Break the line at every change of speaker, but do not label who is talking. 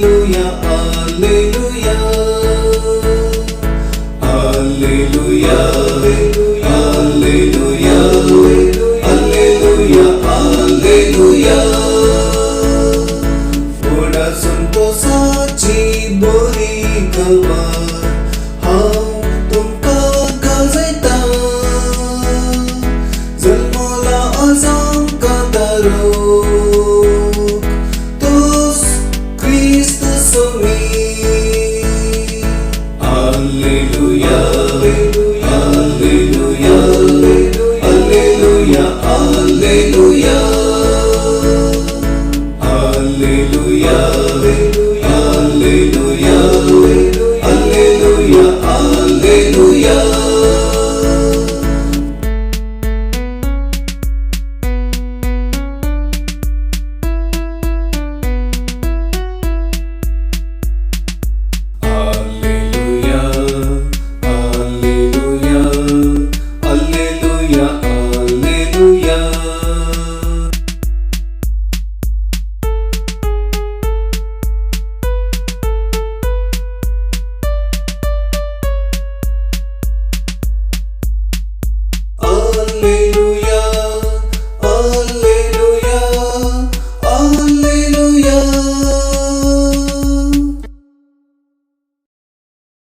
Alleluia, alleluia, alleluia, alleluia, alleluia, alleluia. व्हडा संतोषाची बरी खबर हांव तुमकां गाजयता. जल्मला आज आमकां तारक, तोच क्रिस्त स्वामी. Alleluia, alleluia, alleluia, alleluia, alleluia, alleluia.